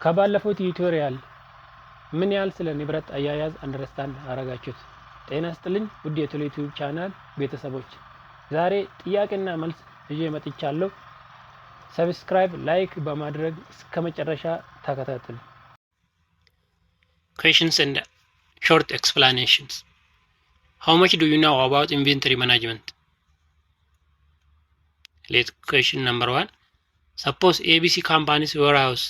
ከባለፈው tutorial ምን ያህል ስለ ንብረት አያያዝ understand አረጋችሁት? ጤና ይስጥልኝ ውድ የቴሌ ዩቲዩብ ቻናል ቤተሰቦች፣ ዛሬ ጥያቄና መልስ ይዤ መጥቻለሁ። Subscribe፣ like በማድረግ እስከ መጨረሻ ተከታተሉ። Questions and short explanations. How much do you know about inventory management? Let question number one. Suppose ABC company's warehouse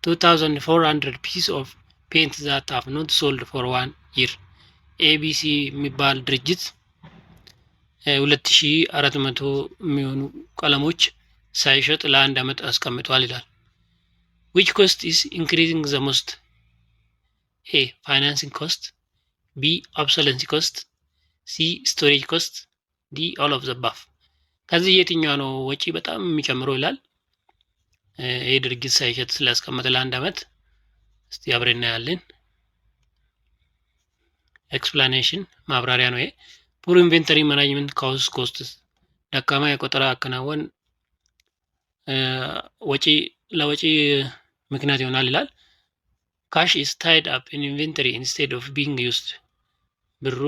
2400 pieces of paint that have not sold for one year. ABC የሚባል ድርጅት 2400 የሚሆኑ ቀለሞች ሳይሸጥ ለአንድ ዓመት አስቀምጧል ይላል። Which cost is increasing the most? A, financing cost፣ B, obsolescence cost፣ C, storage cost፣ D, all of the above። ከዚህ የትኛው ነው ወጪ በጣም የሚጨምረው ይላል። ይህ ድርጅት ሳይሸጥ ስላስቀመጠ ለአንድ ዓመት። እስቲ አብረን እናያለን። Explanation ማብራሪያ ነው ይሄ። Poor inventory management cause costs፣ ደካማ የቆጠራ አከናወን ወጪ ለወጪ ምክንያት ይሆናል ይላል። Cash is tied up in inventory instead of being used፣ ብሩ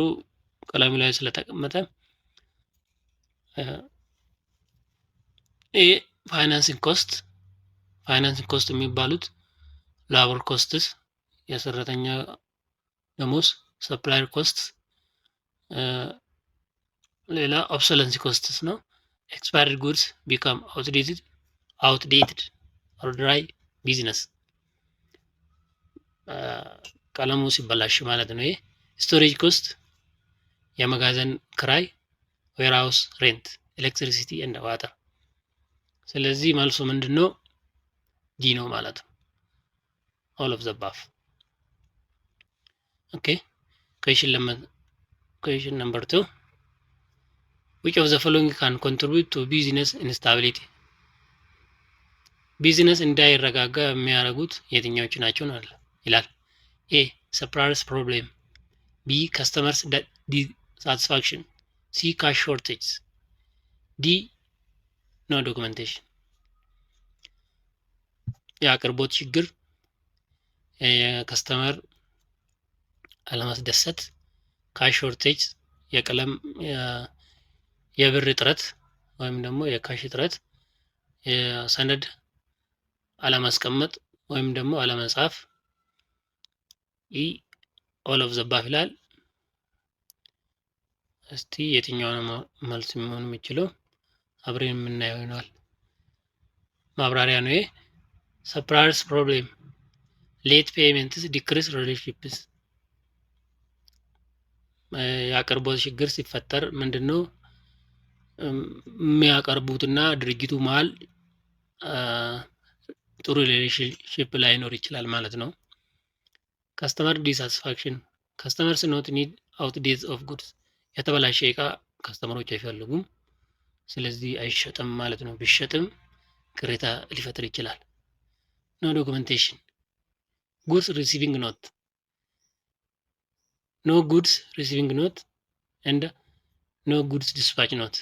ቀለሙ ላይ ስለተቀመጠ። ይህ financing cost፣ financing cost የሚባሉት labor costs የሰራተኛ ደሞዝ፣ supplier cost፣ ሌላ obsolescence costs ነው። Expired goods become outdated or dry business፣ ቀለሙ ሲበላሽ ማለት ነው። ይሄ storage cost የመጋዘን ክራይ፣ warehouse rent፣ electricity and water። ስለዚህ መልሱ ምንድን ነው? D ነው ማለት ነው። All of the above። Okay, question number two. Which of the following can contribute to business instability? ቢዝነስ እንዳይረጋጋ የሚያደርጉት የትኛዎቹ ናቸው ነው ይላል። A, suppliers problem፣ B, customers dissatisfaction፣ C, cash shortage፣ D, no documentation። የአቅርቦት ችግር፣ የ customer አለማስደሰት፣ cash shortage፣ የቀለም የብር እጥረት ወይም ደግሞ የ cash እጥረት፣ የሰነድ አለማስቀመጥ ወይም ደግሞ አለመጻፍ። E, all of the above ይላል። እስቲ የትኛው ነው መልስ የሚሆን የሚችለው አብረን የምናየው ይሆናል። ማብራሪያ ነው ይሄ። Suppliers problem, late payments decrease relationships። የአቅርቦት ችግር ሲፈጠር ምንድነው የሚያቀርቡትና ድርጅቱ መሀል ጥሩ relationship ላይኖር ይችላል ማለት ነው። Customer dissatisfaction, customers not need outdate of goods፣ የተበላሸ እቃ customer ኦች አይፈልጉም። ስለዚህ አይሸጥም ማለት ነው። ቢሸጥም ቅሬታ ሊፈጥር ይችላል። No documentation, goods receiving note, no goods receiving note and no goods dispatch note፣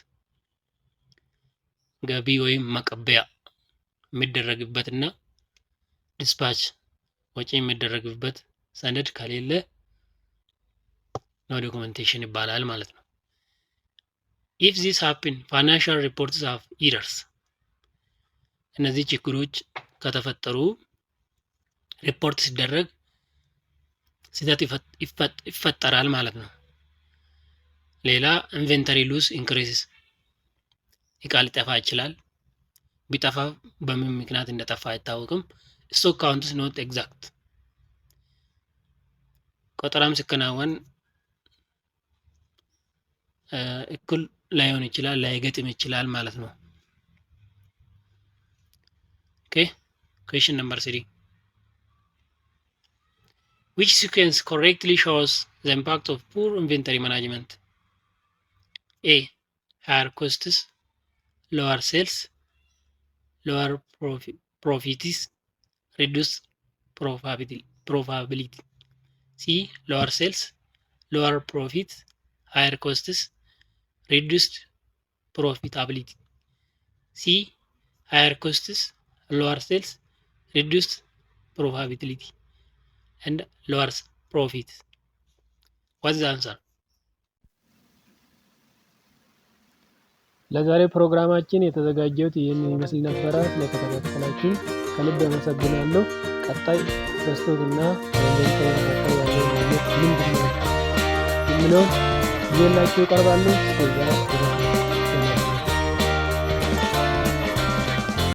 ገቢ ወይም መቀበያ የሚደረግበት እና dispatch ወጪ የሚደረግበት ሰነድ ከሌለ no documentation ይባላል ማለት ነው። If this happen, financial reports have errors። እነዚህ ችግሮች ከተፈጠሩ ሪፖርት ሲደረግ ስህተት ይፈጠራል ማለት ነው። ሌላ inventory loss increases፣ እቃ ሊጠፋ ይችላል። ቢጠፋ በምን ምክንያት እንደጠፋ አይታወቅም። Stock counts not exact፣ ቆጠራም ሲከናወን እኩል ላይሆን ይችላል፣ ላይገጥም ይችላል ማለት ነው። Okay, question number three. Which sequence correctly shows the impact of poor inventory management? A, higher costs, lower sales, lower profits, reduced profitability. C, lower sales, lower profits, higher costs, reduced profitability. C, higher costs, lower sales, reduced Profitability and lowers profit. What's the answer? ለዛሬ ፕሮግራማችን የተዘጋጀሁት ይህን ይመስል ነበረ። ስለተከታተላችሁ ከልብ አመሰግናለሁ። ቀጣይ በ stock እና በ inventory መካከል ያለው ልዩነት ምንድን ነው የሚለውን ይዤላችሁ እቀርባለሁ። እስከዛ